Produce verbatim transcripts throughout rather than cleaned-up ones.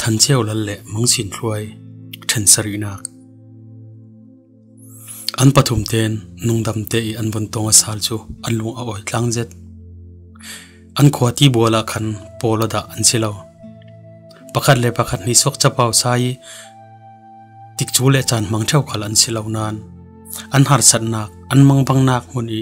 Than Ceu Lal le Mang Sin Thluai, ṭhen sarihnak. An pathum ten nungdamte i an vun tawng a sal cu an lung a awi tlang zet. An khua tibual ah khan pawl a dah an si lo. Pakhat le pakhat hnihsuak capau sa i tikcu le caan hmang ṭheu khal an si lo nain, an harsatnak, an mangbangnak hmun i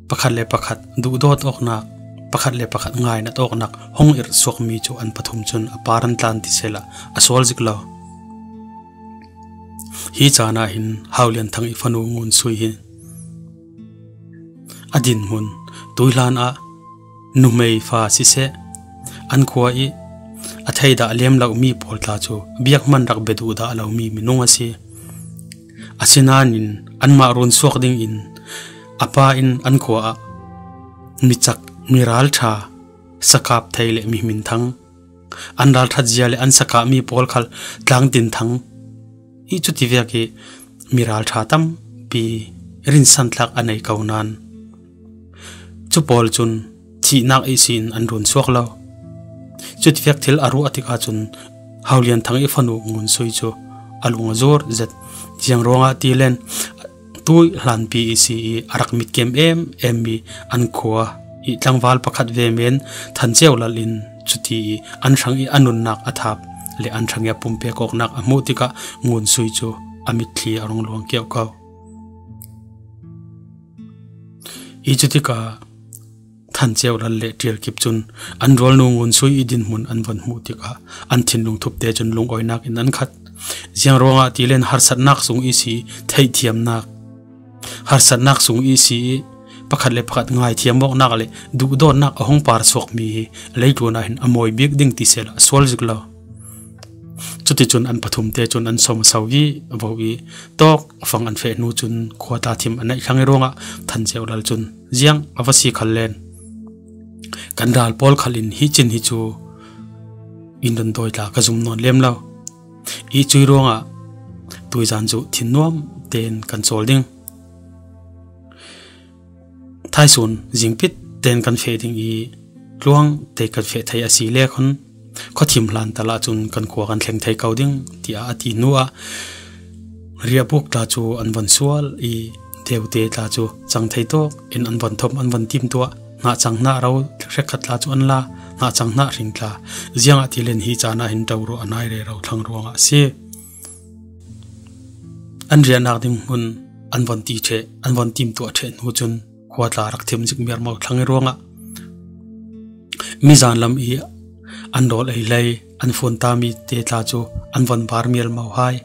pakhat le pakhat duhdawt awknak, pakhat le pakhat ngainat awknak hong irh suakmi cu an pathum cun a par an tlan ti sehla a sual zik lo. Hi caan ah hin Hau Lian Thang i fanu Ngun Sui hi a dinhmun tuihlan ah numei fa siseh, an khua i a thei dah lem lomi pawl tla cu biak hman rak bia duh dah lomi minung a si. Asinain anmah runsuak dingin a pa in an khua ah mi cak, mi ralṭha, sakap thei le mi hminthang, an ralṭhat zia le an sakahmi pawl khal tlangtin thang i cuti vek i mi ralṭha tampi rinsan thlak a nei ko nain, cu pawl cun thihnak ihsin an runsuak lo. Cuti vek thil a ruah tikah cun Hau Lian Thang i fanu Ngun Sui cu a lung a zur zet. Ziang ruangah ti len, tuih hlanpi i si i a rak mitkem em em mi an khua i tlangval pakhat ve men Than Ceu Lal in cuti i an hrang i a nunnak a thap le an hrang i a pumpek awknak a hmuh tikah Ngun Sui cu a mitthli a rung luang kiauh ko. I cutikah Than Ceu Lal le Ṭial Kip cun an rualnu Ngun Sui i dinhmun an von hmuh tikah an thinlung thupte cun lungawinak in an khat. Ziang ruangah ti len harsatnak sung i si i theihthiamnak, harsatnak sung i si i pakhat le pakhat ngaithiam awknak le duhdawtnak a hong par suakmi hi leitlun ah hin a mawi bik ding ti sehla a sual zik lo. Cuticun an pathumte cun an sawm a so i a vo i tawk fang an feh hnu cun khua tla thim a neih thlang i ruangah Than Ceu Lal cun ziang a va si khal len, kan ral pawl khal in hi cin hi cu in dondawi tla ka zum nawn lem lo. I cuih ruangah tuizan cu thinnuam tein kan cawl ding. Thaisun zingpit tein kan feh ding i tluang te kan feh thei a si le khun khuathim hlan tal ahcun kan khua kan thleng thei ko ding, tiah a ti hnu ah riahbuk tla cu an von sual i deute tla cu cang thei tawk in an von thawm, an von tim tuah. Hnahcang hnahro hrekkhat tla cu an la, hnahcang hnahring tla. Ziangahtile hi caan ah hin ṭo ruah a nai rero thlang ruangah a si. An riahnak ding hmun an von ti ṭheh, an von timtuah ṭheh hnu cun khua tla rak thim zik miarmo thlang i ruangah mizan lam i an rawl ei hlei, an fun tami te tla cu an von bar mialmo hai.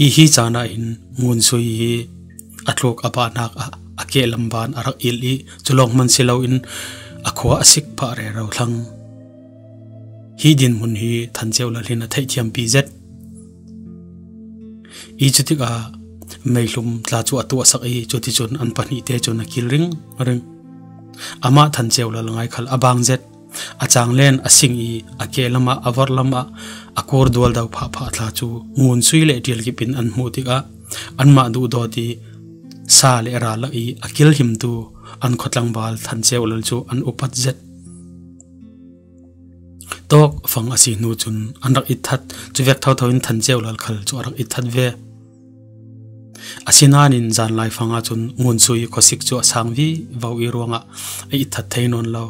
I hi caan ah hin Ngun Sui hi a tluk a bahnak ah a kehlam ban a rak ilh i cu lawng hman si loin a khua a sik phah rero thlang. Hi dinhmun hi Than Ceu Lal hin a theihthiampi zet. I cutikah meihlum tla cu a tuahsak i cuticun an pahnihte cun a kil ringring. Amah Than Ceu Lal ngai khal a bang zet. A cang len a sing i a kehlam ah, a vorhlam ah a kur dualdo phahphah tla cu Ngun Sui le Ṭial Kip in an hmuh tikah anmah duhdawt i sa le ral lak i a kilhimtu an khuatlangval Than Ceu Lal cu an upat zet. Tawk fang a si hnu cun an rak itthat, cuvek thotho in Than Ceu Lal khal cu a rak itthat ve. Asinain zanlai fang ahcun Ngun Sui khuasik cu a sang vivo i ruangah a itthat thei nawn lo.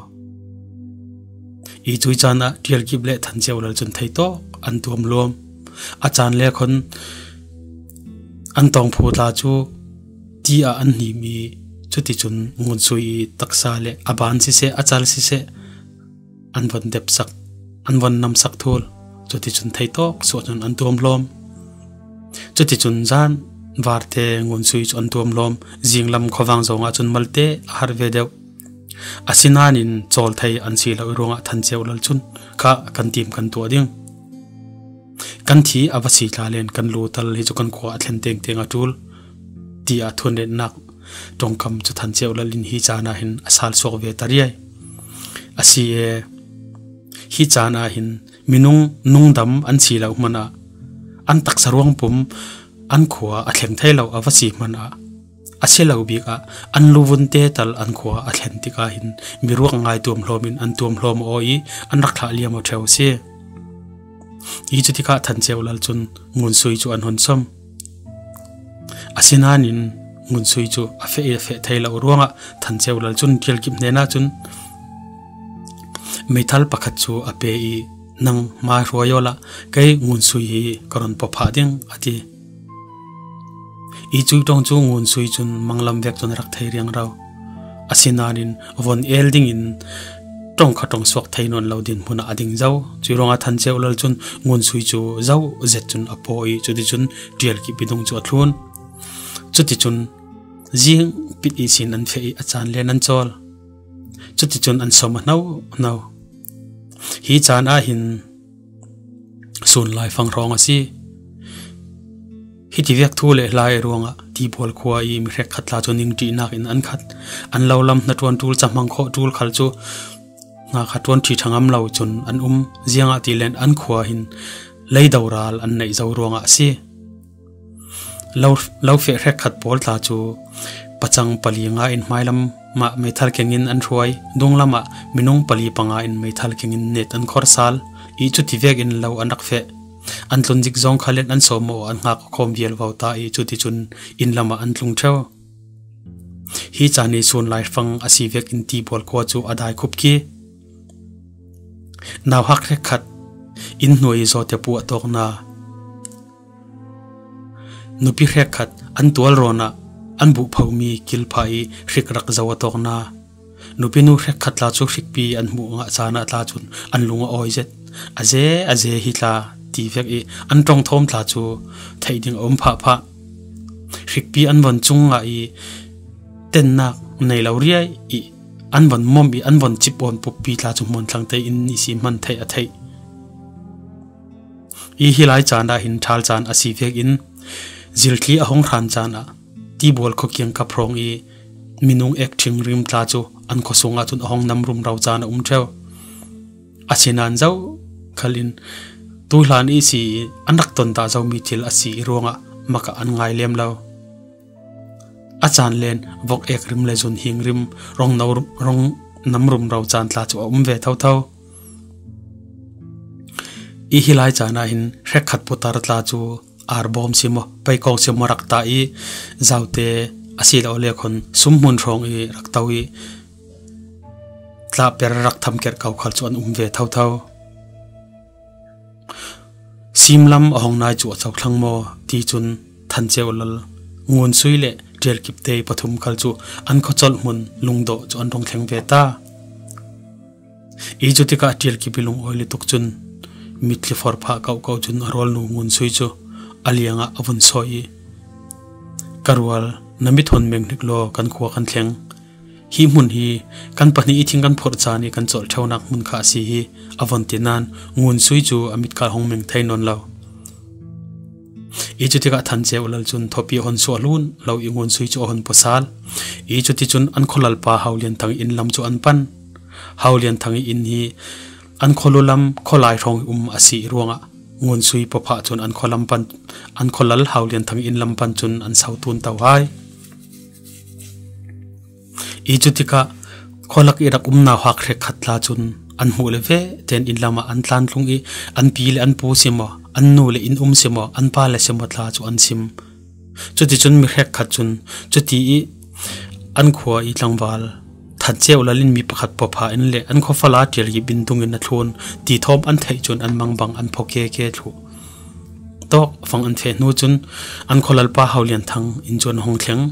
I cuih caan ah Ṭial Kip le Than Ceu Lal cun thei tawk an tuam luam. A caan le khun an tawngphu tla cu ti ah an hnim i cuticun Ngun Sui i taksa le a ban siseh, a cal siseh, an von depsak, an von namsak thul. Cuticun thei tawk suah cun an tuam hlawm. Cuticun zan varte Ngun Sui cu an tuam hlawm. Zinglam khuavang zongah cun malte a har ve deuh. Asinain cawl thei an si lo i ruangah Than Ceu Lal cun kha kan tim kan tuah ding. Kan thi a va si tla len kan lu tal hi cu kan khua a thlen tengteng a ṭul, tiah thunretnak ṭongkam cu Than Ceu Lal in hi caan ah hin a sal suak ve ta riai. A si e, hi caan ah hin minung nungdam an si lo hmanh ah, an taksa ruangpum an khua a thleng thei lo a va si hmanh ah, A si lo bik ah an luvunte tal an khua a thlen tikah hin miruak ngai tuamhlawm in an tuamhlawm aw i an rak thlah liam aw ṭheu si. Hi cutikah Than Ceu Lal cun Ngun Sui cu an hun sawm. Asinain Ngun Sui cu a feh i a feh thei lo ruangah Than Ceu Lal cun Ṭial Kip hnenah cun meithal pakhat cu a pe i, "Nang hmai hruai awla kei Ngun Sui hi ka ron pua phah ding," a ti. I cuih ṭong cu Ngun Sui cun manglam vek cun a rak thei riangro. Asinain von el dingin ṭong kha ṭong suak thei nawn lo dinhmun ah a ding zo. Cuih ruangah Than Ceu Lal cun Ngun Sui cu zo zet cun a paw i cuticun Ṭial Kip i dung cu a thlun. Cuticun zing pit ihsin an feh i a caan len an cawl. Cuticun an sawm a hno hno. Hi caan ah hin sun laifang hrawng a si. Hiti vek thu le hlai ruangah Tibual khua i mi hrekkhat tla cu ningṭihnak in an khat. An lo lam hna ṭuan ṭul, cahmang khawh ṭul khal cu hna kha ṭuan ṭhi ṭhangam lo cun an um. Ziangahtile an khua hin leidoral an neih zo ruangah a si. Lo, lo feh hrekkhat pawl tla cu pacang pali nga in hmailam ah meithal kengin an hruai, dunglam ah minung pali panga in meithal kengin net an khor sal i cuti vekin lo an rak feh. An tlun zik zong khal in an sawm aw an hngak khawm vial vo ta i cuticun inn lam ah an tlung ṭheu. Hi caan i sun laifang a si vekin Tibual khua cu a dai khup khi. Nauhak hrekkhat inn hnuai zawte puah tawkna, nupi hrekkhat an tualrawn ah an buhphomi kilpha i hrik rak zo a tawkna, nupinu hrekkhat tla cu hrikpi an hmuh ngah caan ah tla cun an lung a awi zet. A ze, a ze hi tla ti vek i an ṭongthawm tla cu theih ding a um phahphah. Hrikpi an von cung ngah i tennak nei lo riai i an von mom i an von cip awn puppi tla cu hmuanthlang tein ihsi hman theih a theih. I hi lai caan ah hin ṭhal caan a si vekin ziltli a hung hran caan ah Tibual khua kiangkap hrawng i minung ek ṭhingrim tla cu an khuasung ah cun a hung namrum ro caan a um ṭheu. Asinain zo khal in tuhlan ihsi i an rak ton dah zomi thil a si i ruangah mak ah an ngai lem lo. A caan len vok ek rim le zun hing rim rong no, rong namrum ro caan tla cu a um ve thotho. I hi lai caan ah hin hrekkhat putar tla cu arbawm si maw, peikawng si maw rak ta i zaute a si lo le khon sumhmun hrawng i rak to i tlahper rak thamkerh ko khal cu an um ve thotho. Simlam a hong nai cu a cothlang maw ti cun Than Ceu Lal, Ngun Sui le Ṭial Kip te pathum khal cu an khuacolh hmun Lungdawh cu an rung thleng ve ta. I cutikah Ṭial Kip i lungawi lutuk cun mitthli forphah kauh kauh cun a rualnu Ngun Sui cu a liangah a vun sawi i, "Ka rual, na mit hun meng hnik law kan khua kan thleng. Hi hmun hi kan pahnih i thing kan phorh caan i kan colh ṭheunak hmun kha a si hi," a von ti nain Ngun Sui cu a mitkal hong meng thei nawn lo. I cutikah Than Ceu Lal cun thawpi a hun suah hlun lo i Ngun Sui cu a hun pua sal. I cuticun an khualalpa Hau Lian Thang i inn lam cu an pan. Hau Lian Thang i inn hi an khualu lam khualai hrawng i um a si i ruangah Ngun Sui pua phah cun an khualam pan, an khualal Hau Lian Thang i inn lam pan cun an so tun to hai. I cutikah khualak i rak um nauhak hrekkhat tla cun an hmuh le ve tein inn lamah an tlantlung i an pi le an pu si maw, an nu le inn um si maw, an pa le si maw tla cu an sim. Cuticun mi hrekkhat cun cuti i an khua i tlangval Than Ceu Lal in mi pakhat pua phah in le an khuafala Ṭial Kip inn dungin a thlun ti thawm an theih cun an mangbang an phaw keke thluh. Tawk fang an feh hnu cun an khualalpa Hau Lian Thang in cu an hong thleng.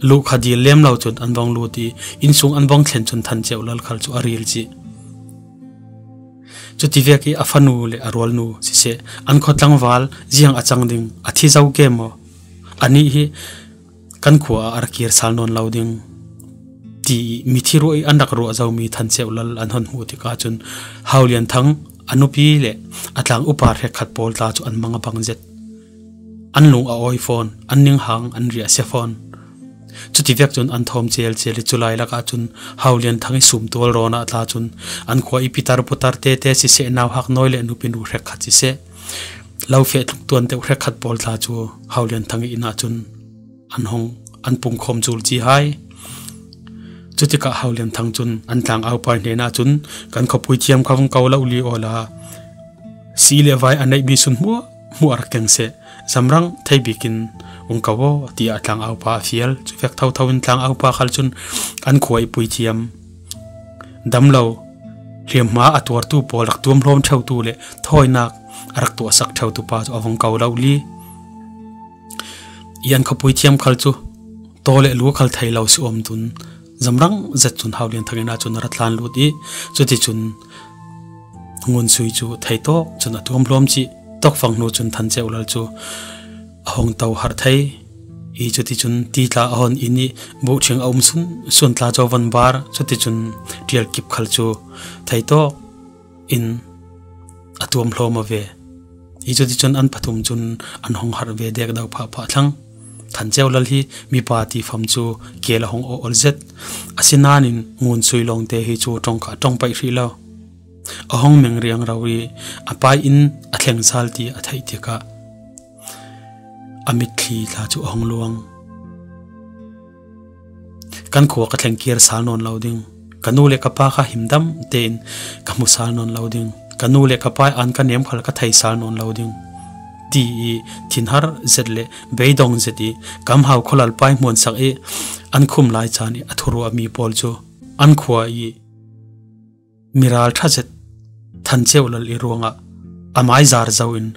Luh kha dil lem lo cun an vong lut i innsung an vong thlen cun Than Ceu Lal khal cu a ril cih. Cuti vek i a fanu le a rualnu siseh, an khua tlangval ziang a cang ding, a thi zo ke maw? Anih hi kan khua ah a rak kir sal nawn lo ding, ti i mithi ruah i an rak ruah zomi Than Ceu Lal an hon hmuh tikah cun Hau Lian Thang, a nupi le a tlang upa hrekkhat pawl tla cu an mang a bang zet. An lung a awi fawn, an ninghang an riah sia fawn. Cuti vek cun an thawm celcel i cu lai lakah cun Hau Lian Thang i sumtual rawn ah tla cun an khua i pitar putar tete siseh, nauhak nawi le nupinu hrekkhat siseh, lo feh tluk tuan deuh hrekkhat pawl tla cu Hau Lian Thang i inn ah cun an hong an pungkhawm cul ci hai. Cutikah Haulian Thang cun an tlangaupa hnenah cun, "Kan khuapui thiam kha vung ko lo li awla, si le vai a neihmi sun hmuahhmuah a rak keng seh, zamrang thei bikin vung ko aw," tiah tlangaupa a fial. Cuvek thotho in tlangaupa khal cun an khua ih puithiam dam lo, hliamhma a tuartu pawl rak tuamhlawm ṭheutu le thawinak a rak tuahsak ṭheutu pa cu a vung ko lo li. Ih an khuapui thiam khal cu taw le lu khal thei lo si awm tun, zamrang zet cun Haulian Thang inn ah cun a ra tlan lut ih, cuticun Ngun Sui cu thei tawk cun a tuamhlawm cih. Tawkfang hnu cun Than Ceu Lal cu a hung to harh thei ih, cuticun ti tla a hon inn ih buhṭhing a um sun, sun tla cu a von bar. Cuticun ṭialkip khal cu thei tawk in a tuamhlawm aw ve ih, cuticun an pathum cun an hung harh ve dek do phahphah thlang. Than Ceu Lal hi mipa tifam cu keel a hung awh awlzet. Asinain Ngun Sui lawngte hi cu ṭong kha a ṭong paih hrih lo. A hung meng riangro ih a pa inn a thleng sal ti a theih tikah a mitthli tla cu a hung luang. "Kan khua ka thlengkir sal nawn lo ding, ka nu le ka pa kha himdam tein ka hmu sal nawn lo ding, ka nu le ka pa ih an ka nem khal ka thei sal nawn lo ding," ti ih thinhar zet le beidong zet ih kamhau khualalpa ih hmuansak ih an khum lai caan ih a thuruahmi pawl cu an khua ih mi ralṭha zet Than Ceu Lal ih ruangah a mai zar zo in,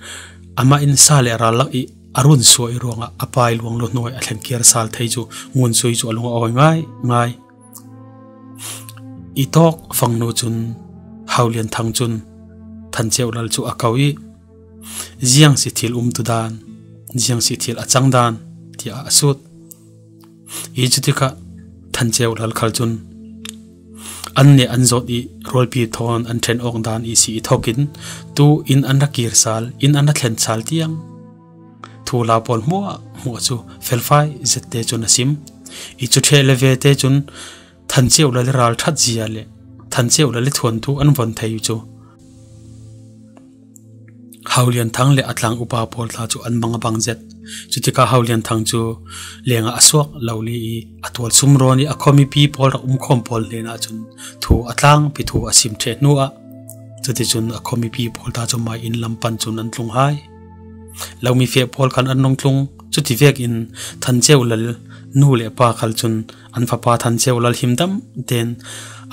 amah in sa le ral lak ih a run suah ih ruangah a pa ih luang lu hnuai a thlengkir sal thei cu Ngun Sui cu a lung a awi ngaingai. Ih tawkfang hnu cun Haulian Thang cun Than Ceu Lal cu a ko ih, "Ziang si thil umtu dan, ziang si thil a cang dan?" tiah a sut. Ih cutikah Than Ceu Lal khal cun an neh an zawt ih rualpi thawn an ṭhen awk dan ih si ih thokin, tu inn an ra kir sal, inn an ra thlen sal tiang thu la pawl hmuahhmuah cu felfai zette cun a sim. Ih cu ṭheh le vete cun Than Ceu Lal ih ralṭhat zia le Than Ceu Lal ih thuantu an von thei cu Haulian Thang le a tlang upa pawl tla cu an bang a bang zet. Cutikah Haulian Thang cu lengah a suak lo li ih a tual sumrawn ih a khuamipi pawl rak umkhawm pawl hnenah cun thu a tlangpi thu a sim ṭheh hnuah, cuticun a khuamipi pawl tla cu mai inn lam pan cun an tlung hai. Lomi feh pawl khan an rung tlung. Cuti vekin Than Ceu Lal nu le pa khal cun an fapa Than Ceu Lal himdam tein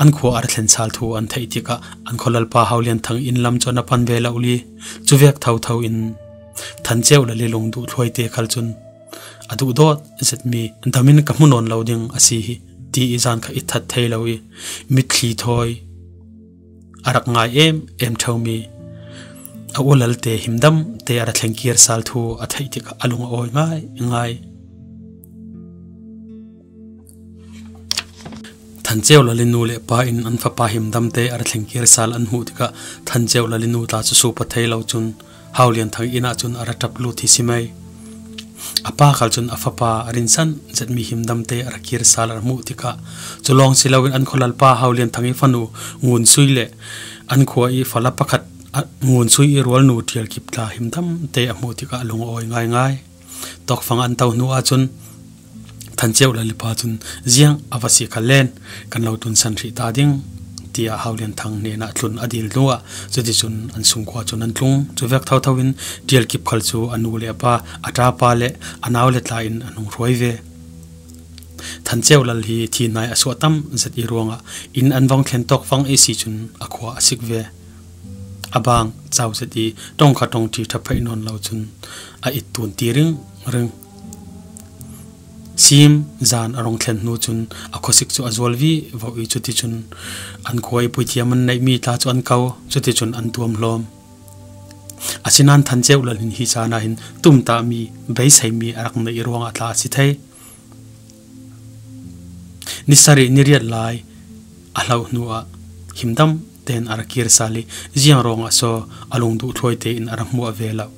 an khua a ra thlen sal thu an theih tikah an khualalpa Haulian Thang inn lam cu an a pan ve lo li. Cuvek thotho in Than Ceu Lal ih lungduh thluaite khal cun a duhdawt zetmi, "Damin ka hmu nawn lo ding a si hi," ti ih zan kha it that thei lo ih mitthli thawi a rak ngai em em ṭheumi a ulalte himdamte a ra thlengkir sal thu a theih tikah a lung a awi ngaingai. Than Ceu Lal ih nu le pa in an fapa himdamte a ra thlengkir sal an hmuh tikah Than Ceu Lal ih nu tla cu supa thei lo cun Haulian Thang inn ah cun a ra ṭap lut hi si mai. A pa khal cun a fapa a rinsan zetmi himdamte a ra kir sal a ra hmuh tikah, cu lawng si loin an khualalpa Haulian Thang ih fanu Ngun Sui le an khua ih fala pakhat a, Ngun Sui ih rualnu Ṭial Kip tla himdamte a hmuh tikah a lung a awi ngaingai. Tawkfang an to hnu ahcun Than Ceu Lal ih pa cun, "Ziang a va si kha len, kan lo tunsan hrih ta ding," tiah Haulian Thang hnenah tlun a dil hnuah cuticun an sungkua cun an tlung. Cuvek thotho in Ṭial Kip khal cu a nu le a pa, a ṭapa le a nau le tla in an hung hruai ve. Than Ceu Lal hi thi hnai a suah tam zet ih ruangah inn an vong thlen tawkfang ih si cun a khua a sik ve. A bang cau zet ih ṭongkha ṭongṭi ṭha pheih nawn lo cun a it tun ti ringring. Sim zan a rung thlen hnu cun a khuasik cu a zual vivo ih cuticun an khua ih puithiam an neihmi tla cu an ko, cuticun an tuamhlawm. Asinain Than Ceu Lal hin hi caan ah hin tumtahmi, beiseimi a rak neih ih ruangah tla a si thei. Ni sarih ni riat lai a hloh hnuah himdam tein a ra kir sal ih ziang ruangah so a lungduh thluaite in a ra hmuah ve lo.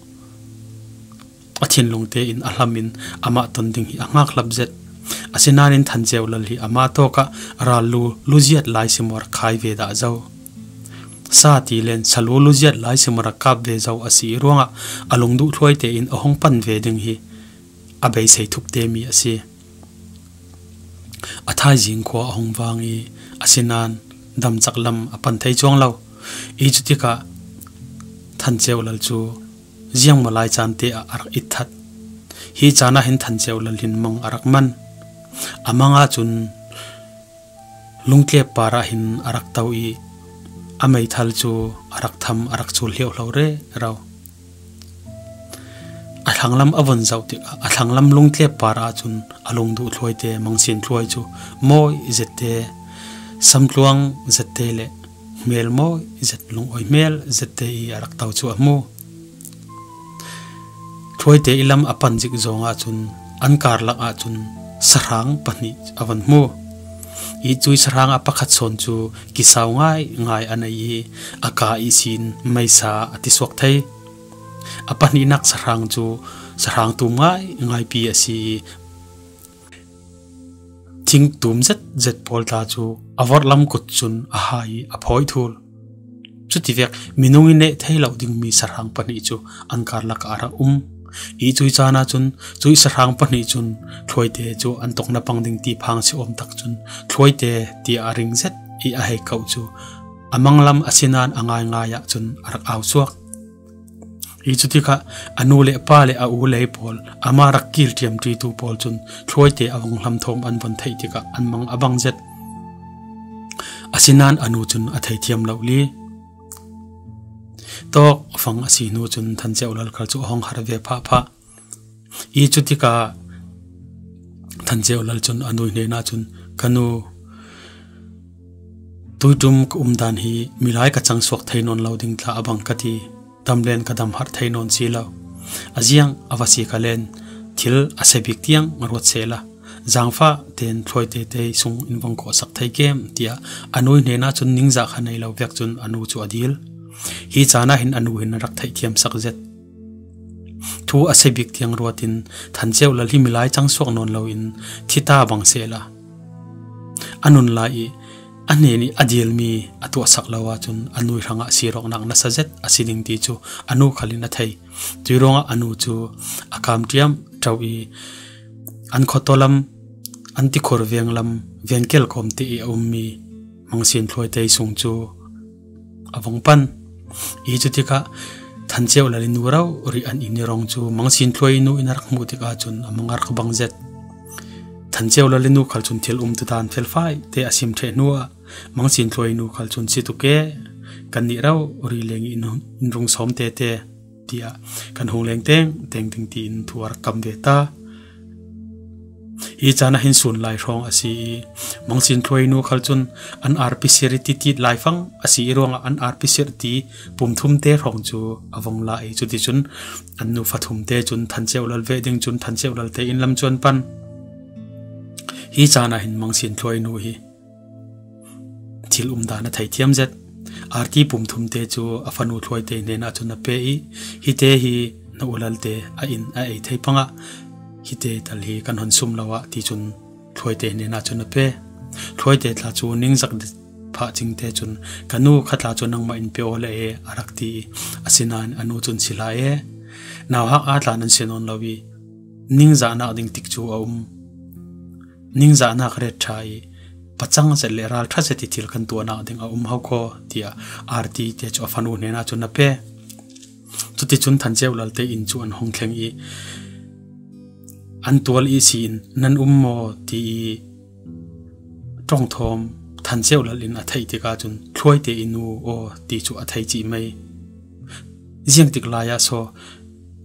A thinlungte in a hlamin amah ton ding hi a hngakhlap zet. Asinain Than Ceu Lal hi amah tawkah ral lu, luziat lai si maw rak khai ve dah zo. Sa ti len salu luziat lai si maw rak kap ve zo a si ih ruangah a lungduh thluaite in a hung pan ve ding hi a beisei thupte mi a si. A thaizing khua a hong vang i, a sinan damcak lam a pan thei cuang lo. I cutikah Than Ceu Lal cu ziangmaw lai caan te ah a rak itthat. Hi caan ah hin Than Ceu Lal hin mang a rak man. A mang ahcun lungtlep par ah hin a rak to i, a meithal cu a rak tham, a rak cul hliauhlo rero. A thlanglam a vun zoh tikah a thlanglam lungtlep par ahcun a lungduh thluaite Mangsin Thluai cu mawi zette, samtluang zette le hmel mawi zet, lungawi hmel zette i a rak to cu a hmu. Thluaite i lam a pan zik zong ahcun an karlak ahcun sahrang pahnih a van hmu. I cui sahrang ah pakhat sawn cu kisau ngai ngai a nei i a ka ihsin meisa a tisuak thei. A pahnihnak sahrang cu sahrang tum ngai ngaipi a si i thingtum zet zet pawl tla cu a vorhlam kut cun a hai i a phawi thul. Cutivek minung i neh thei lo dingmi sahrang pahnih cu an karlak ah a rak um. I cui caan ahcun cui sahrang pahnih cun thluaite cu an tok na pang ding ti phang si awm tak cun thluaite tiah a ring zet i a hei kauh cu a manglam a sinan a ngaingai ahcun a rak au suak. I cutikah a nu le pa le a u lei pawl, amah rak kil ṭiamṭitu pawl cun thluaite a vung hlamthawm an von theih tikah an mang a bang zet. A sinan a nu cun a theithiam lo li. Tawk fang a si hnu cun Than Ceu Lal khal cu a hong har ve phahphah. I cutikah Than Ceu Lal cun a nu hnen ahcun, "Ka nu, tuiṭum ka umdan hi milai ka cangsuak thei nawn lo ding tla a bang ka ti. Damlen ka damharh thei nawn si lo. A ziang a va si ka len, thil a si bik tiang ruat sehla, zaangfah tein thluaite tei sung in vong kawhsak thei kem," tiah a nu hnen ahcun ningzah kha nei lo vek cun a nu cu a dil. Hi caan ah hin a nu hin a rak theihthiam sak zet. Thu a si bik tiang ruat in Than Ceu Lal hi milai cangsuak nawn loin thi ta bang sehla, a nun lai i a hnen i a dilmi a tuahsak lo ahcun a nu hrangah sirawknak nasa zet a si ding ti cu a nu khal in a thei. Cui ruangah a nu cu a kam ṭiamṭo i an khuataw lam, an tikhur veng lam, vengkel kawm te i a ummi Mangsin Thluai tei sung cu a vung pan. I cutikah Than Ceu Lal i nu rori an in i rong cu Mangsin Thluai i nu in a rak hmuh tik ahcun a mang a rak bang zet. Than Ceu Lal i nu khal cun thil umtutan felfai te a sim ṭheh hnuah Mangsin Thluai i nu khal cun, "Si tuk e, kannih rori leng i in, in rung sawm tete," tiah kan hung leng teng teng ding tiin thu a rak kam ve ta. Hi caan ah hin sun lai hrawng a si i, Mangsin Thluai nu khal cun an arpi sir i titit laifang a si i ruangah an arpi sir ti pum thum te hrawng cu a vong la i, cuticun an nu fa thum te cun Than Ceu Lal veh ding cun Than Ceu Lal te in lam cu an pan. Hi caan ah hin Mangsin Thluai nu hi thil umdan a theithiam zet. Arti pum thum te cu a fanu Thluaite hnen ahcun a pe i, "Hi te hi na u Lalte a in a ei thei pangah hi te tal hi kan hon sum lo ah," ti cun Thluaite hnen ahcun a pe. Thluaite tla cu ningzak phah cing te cun, "Ka nu, kha tla cu nangmah in pe aw le e," a rak ti i, asinain a nu cun, "Si hlah e, nauhak aa tla nan si nawn lo i, ningzahnak ding tik cu a um. Ningzahnak ret ṭha i pacang zet le ralṭha zet i thil kan tuahnak ding a um hau kaw," tiah arti te cu a fanu hnen ahcun a pe. Cuticun Than Ceu Lal te in cu an hung thleng i, an tual ihsi in, "Nan um maw?" ti i, ṭongthawm Than Ceu Lal in a theih tik ahcun, "Thluaite i nu aw," ti cu a thei cih mei. Ziangtik lai ah saw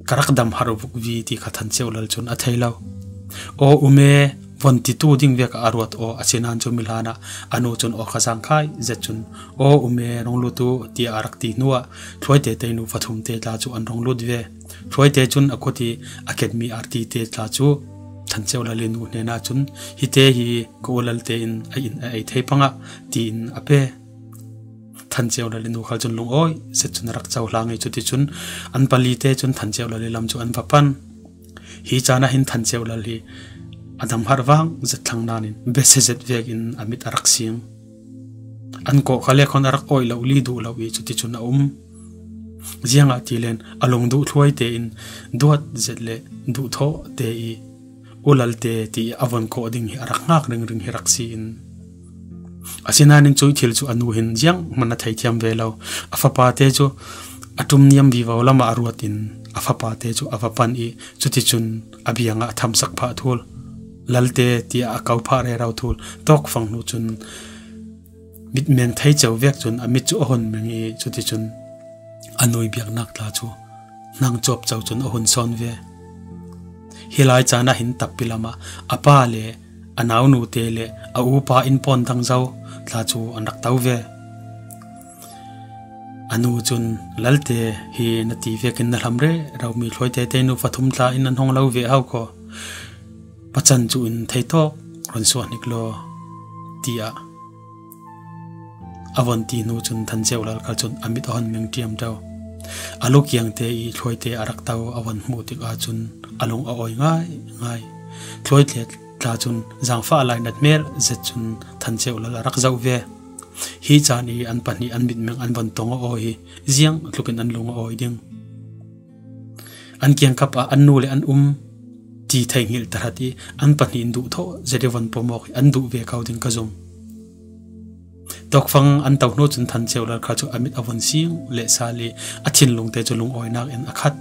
ka rak damharh vukvi ti kha Than Ceu Lal cun a thei lo. "Aw um e," von titu ding vek ah a ruat aw, asinain cu mi hlan ah a nu cun aw kha zangkhai zet cun, "Aw um e, rung lut u," tiah a rak ti hnuah Thluaite tei nu fa thum te tla cu an rung lut ve. Thluaite cun a kut i a ketmi arti te tla cu Than Ceu Lal i nu hnen ahcun, "Hi te hi ka u Lalte in a in a ei thei pangah," tiin a pe. Than Ceu Lal i nu khal cun lungawi zet cun a rak cohlang i, cuticun an pali te cun Than Ceu Lal i lam cu an va pan. Hi caan ah hin Than Ceu Lal hi a damharh vang zet thlang nain besia zet vekin a mit a rak sing. An kawh kha le khon a rak awih lo li duh lo i, cuticun a um. Ziangahtile a lungduh Thluaite in duat zet le duhthawh te i U Lalte ti a von kawh ding hi a rak ngak ringring hi rak si in, asinain cui thil cu a nu hin zianghman a thei thiam ve lo. A fapate cu a ṭum niam vivo lamah a ruat in a fapate cu a va pan i cuticun a biangah a thamsak phah thul. Lalte tiah a ko phah rero thul. Tawkfang hnu cun mitmeng thei co vek cun a mit cu a hun meng i cuticun a nu ih biaknak tla cu hnang cuapco cun a hun sawn ve. Hi lai caan ah hin tappi lamah a pa le a naunute le a upa inn pawn dang zo tla cu an rak to ve. A nu cun, "Lalte, hi na ti vekin na hlam rero mi Thluaite te nu pathum tla in an hong lo ve hau kaw. Pacan cu in thei tawk, run suah hnik law," tiah a von ti hnu cun Than Ceu Lal khal cun a mit a hon meng ṭiamṭo. A lukiangte i Thluaite a rak to a von hmuh tikah cun a lung a awi ngaingai. Thluaite tla cun zaangfah lainat hmel zet cun Than Ceu Lal a rak zoh ve. Hi caan i an pahnih an mitmeng an von tong a awi hi ziang tlukin an lung a awi ding. An kiangkap ah an nu le an um ti thei hngilh tahrat i an pahnih in duh thawh zet i von pom awk hi an duh ve ko ding ka zum. Tawkfang an to hnu cun Than Ceu Lal khal cu a mit a von sing le sal i a thinlungte cu lungawinak in a khat.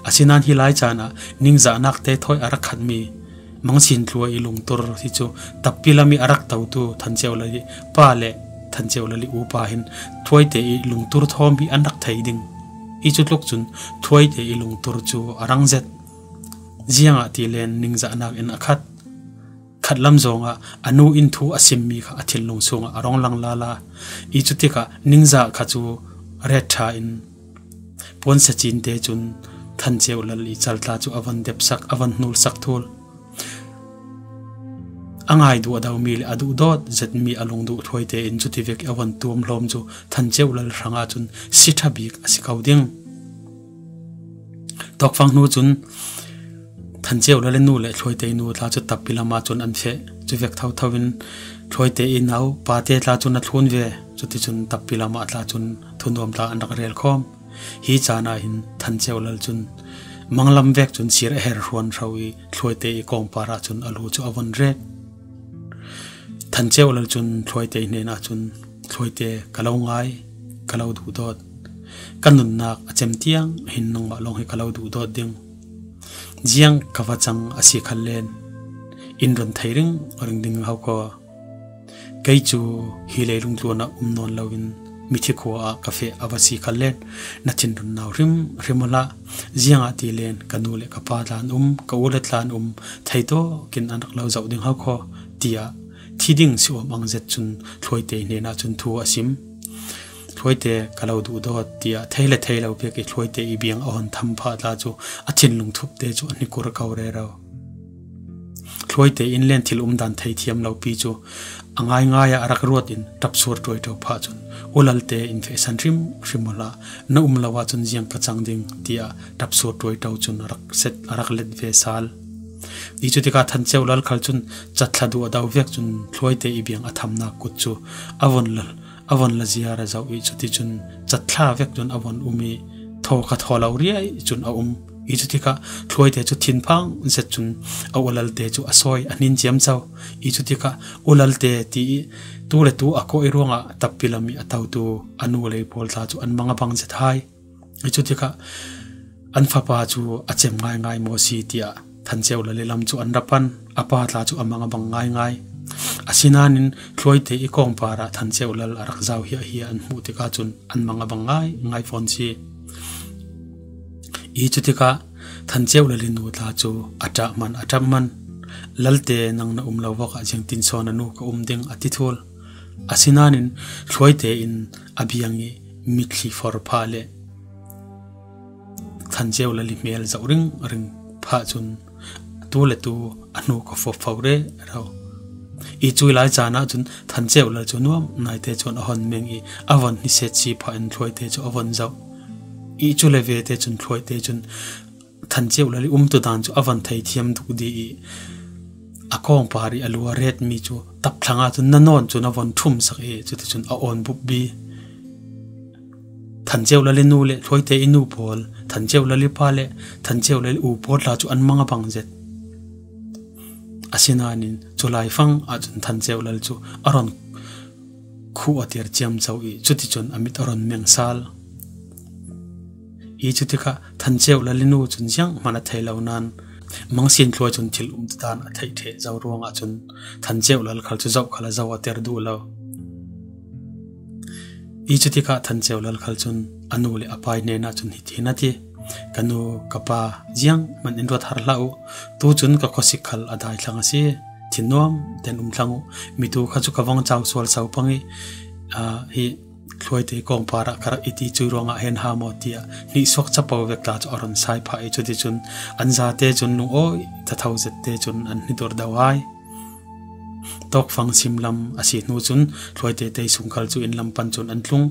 Asinain hi lai caan ah ningzahnak te thawi a rak khatmi Mangsin Tluai i lungtur hi cu tappi lam i a rak totu Than Ceu Lal i pa le Than Ceu Lal i upa hin Thluaite i lungtur thawm hi an rak thei ding. I cu tluk cun Thluaite i lungtur cu a rang zet. Ziangahtile ningzahnak in a khat. Khatlam zongah a nu in thu a simmi kha a thinlung sungah a rong lang lala. I cu tikah ningzah kha cu ret ṭha in puansia cinte cun Than Ceu Lal i cal tla cu a von depsak, a von hnulsak thul. A ngai duh a domi le a duh dawt zetmi a lung duh Thluaite in cuti vek i a von tuam hlawm cu Than Ceu Lal hrangah cun si ṭha bik a si ko ding. Tawkfang hnu cun Than Ceu Lal i nu le Thluaite i nu tla cu tappi lamah cun an feh. Cu vek thotho in Thluaite i nau pate tla cun a thlun ve. Cuticun tappi lamah tla cun thunuam tla an rak rel khawm. Hi caan ah hin Than Ceu Lal cun manglam vek cun sir a her hruan hro i Thluaite i kawngpar ah cun a lu cu a von ret. Than Ceu Lal cun Thluaite hnenah cun, "Thluaite, ka lo ngai, ka lo duhdawt. Ka nunnak a cem tiang hin nangmah lawng hi ka lo duhdawt ding. Ziang ka va cang a si khan len in run thei ringring ding hau kaw. Kei cu hi leilung tluan ah um nawn loin mithi khua ah ka feh a va si khan len na thinrun nau hrimhrim awla, ziangahtile ka nu le ka pa tla an um, ka u le tla an um, thei tawkin an rak lo zoh ding hau kaw," tiah thi ding si awm ang zet cun Thluaite hnenah cun thu a sim. "Thluaite, ka lo duhdawt," tiah thei le thei lo pek i Thluaite i biang a hon tham phah tla cu a thinlung thupte cu a hnikur ko rero. Thluaite in len thil umdan thei thiam lopi cu a ngaingai ah a rak ruat in ṭapsur ṭuaito phah cun, "U Lalte, in fehsan hrimhrim awla na um lo ahcun ziang ka cang ding," tiah ṭapsur ṭuaito cun a rak set, a rak let ve sal. I cutikah Than Ceu Lal khal cun cathla duh a do vek cun Thluaite i biang a thamnak kut cu a von la, a von la ziar a zoh i cuticun cathla vek cun a von um i thaw kha thaw lo riai cun a um. I cutikah Thluaite cu thinphang zet cun a U Lalte cu a sawi a hnin ciamco. I cutikah U Lalte ti i tu le tu a kawh i ruangah tappi lam i a totu a nu lei pawl tla cu an mang a bang zet hai. I cutikah an fapa cu a cem ngaingai maw si tiah Than Ceu Lal i lam cu an ra pan. A pa tla cu a mang a bang ngaingai. Asinain Thluaite i kawngpar ah Than Ceu Lal a rak zau hiahhiah an hmuh tikah cun an mang a bang ngaingai fawn si. I cutikah Than Ceu Lal i nu tla cu a ṭah man, a ṭap man. "Lalte, nang na um lo awkah ziangtin sawn a nu ka um ding?" a ti thul. Asinain Thluaite in a biang i mitthli for phah le Than Ceu Lal i hmel zoh ringring phah cun tu le tu a hnu ka fofo rero. I cui lai caan ah cun Than Ceu Lal cu nuam naite cun a hon meng i a von hniset si phah in Thluaite cu a von zoh. I cu le vete cun Thluaite cun Than Ceu Lal i umtu dan cu a von thei thiam duh dih i a kawngpar i a lu a retmi cu tapthlang ah cun na nawn cun a von ṭhumsak i cuticun a awn bupbi. Than Ceu Lal i nu le Thluaite i nu pawl, Than Ceu Lal i pa le Than Ceu Lal i u pawl tla cu an mang a bang zet. Asinain cu laifang ahcun Than Ceu Lal cu a ron khuh a ter ciamco i cuticun a mit a ron meng sal. I cutikah Than Ceu Lal i nu cun zianghman a thei lo nain Mang Sin Thluai cun thil umtutan a theih ṭheh zo ruangah cun Than Ceu Lal khal cu zoh khal a zoh a ter duh lo. I cutikah Than Ceu Lal khal cun a nu le a pa i hnenah cun hitin a ti: Ka nu, ka pa, zianghman in ruat har hlah uh. Tu cun ka khuasik khal a dai thlang a si. Thinnuam ten um thlang uh. Mitu kha cu ka vong cau sual so pang i, aa, hi Thluaite kawngpar ah ka rak i ti cu ruangah hen ha maw tiah hnihsuak capo vek tla cu a ron sai phah i cuticun an zate cun lungawi thatho zette cun an hnidur do hai. Tawkfang sim lam a si hnu cun Thluaite tei sung khal cu inn lam pan cun an tlung.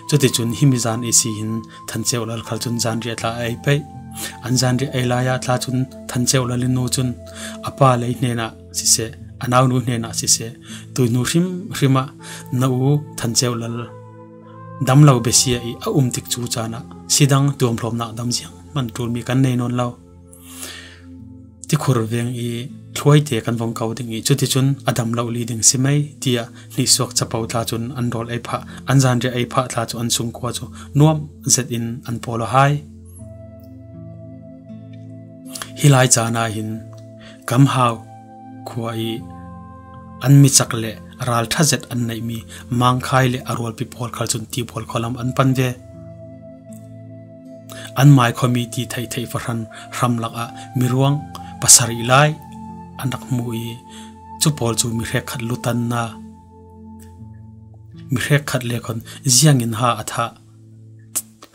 Cuticun himi zan i si hin Than Ceu Lal khal cun zanriah tla a ei pei. An zanriah ei lai ah tla cun Than Ceu Lal i nu cun a pa lei hnenah siseh, a naunu hnenah siseh, tuihnu hrimhrim ah na u Than Ceu Lal dam lo besia i a um tik cu caan ah sidang tuamhlawmnak dam zianghman ṭulmi kan nei nawn lo. Tikhur veng i Thluaite kan vong ko ding i cuticun a dam lo li ding si mei tiah hnihsuak capo tla cun an rawl ei phah, an zanriah ei phah tla cu an sungkhua cu nuam zet in an pawl aw hai. Hi lai caan ah hin Kam Hau khua i an mi cak le ralṭha zet an neihmi Mang Khai le a rualpi pawl khal cun Tibual khua lam an pan ve. An mai khuami ti theihtheih fahran hram lakah miruang pasarih lai an rak hmu i cu pawl cu mi hrekkhat lutanna, mi hrekkhat le khon ziangin ha a thah,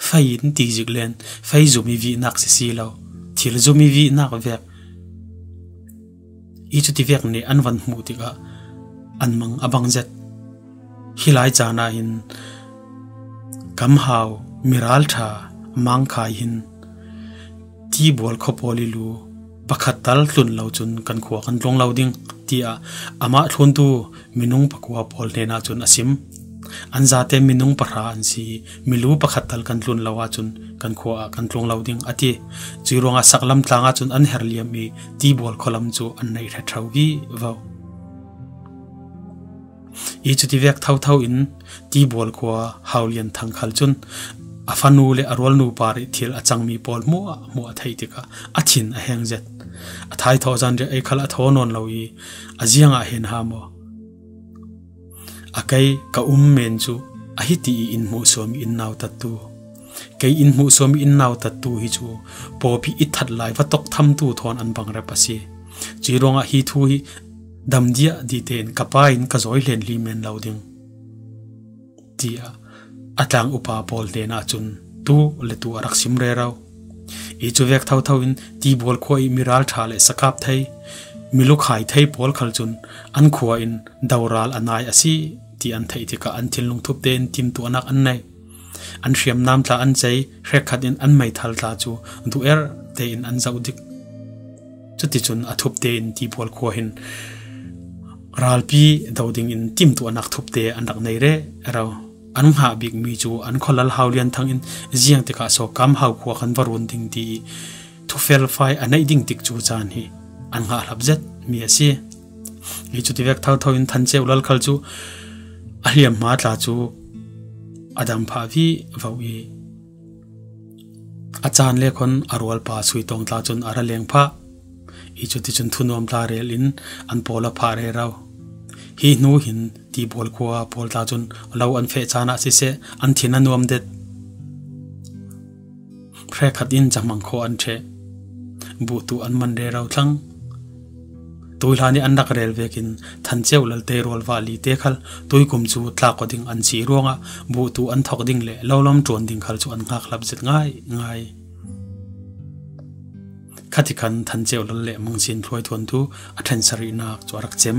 fei in ti zik len, fei zum i vihnak si si lo, thil zum i vihnak vek i cuti vek nih an van hmuh tikah an mang a bang zet. Hi lai caan ah hin Kam Hau, mi ralṭha Mang Khai hin Tibual khua pawl i lu pakhat tal tlun lo cun kan khua kan tlung lo ding, tiah amah thluntu minung pakua pawl hnenah cun a sim. An zate minung pahra an si i milu pakhat tal kan tlun lo ahcun kan khua ah kan tlung lo ding, a ti. Cui ruangah saklam tlang ahcun an her liam i Tibual khua lam cu an neih hret ṭheu vivo. I cuti vek thotho in Tibual khua Hau Lian Thang khal cun a fanu le a rualnu par i thil a cangmi pawl hmuahhmuah a theih tikah a thin a heng zet. A thaithawh zanriah ei khal a thaw nawn lo i a ziangah hen ha maw? A kei ka um men cu a hiti i in hmuhsuam i in nautattu, kei in hmuhsuam i in nautattu hi cu pawpi i that lai va tok thamtu thawn an bangrep a si. Cui ruangah hi thu hi damdiah dih tein ka pa in ka zawi hlen hli men lo ding, tiah a tlang upa pawl hnenah cun tu le tu a rak sim rero. I cu vek thotho in Tibual khua i mi ralṭha le sakap thei, mi lukhai thei pawl khal cun an khua in doral a nai a si ti an theih tikah an thinlung thup tein timtuahnak an nei. An hriamnam tla an cei, hrekkhat in an meithal tla cu duh er tein an zoh dik. Cuticun a thup tein Tibual khua hin ralpi do dingin timtuahnak thupte an rak nei rero. An nghah bikmi cu an khualal Hau Lian Thang in ziang tikah so Kam Hau khua kan va run ding ti i thufelfai a neih ding tik cu caan hi an nghah hlap zetmi a si. I cuti vek thotho in Than Ceu Lal khal cu a hliamhma tla cu a dam phah vivo i a caan le khon a rualpa Sui Tawng tla cun a ra leng phah. I cuticun thunuam tla rel in an pawl a phah rero. Hi hnu hin Tibual khua pawl tla cun lo an feh caan ah siseh, an thin a nuam det. Hrekkhat in cahmang khawh an ṭheh. Buhtu an man rero thlang. Tuihla nih an rak rel vekin Than Ceu Lal te rualvah li te khal tuikum cu tlak aw ding an si ruangah buhtu an thok ding le lo lam ṭuan ding khal cu an hngak hlap zet ngaingai. Khatikhan Than Ceu Lal le Mang Sin Thluai thuantu a ṭhen sarihnak cu a rak cem.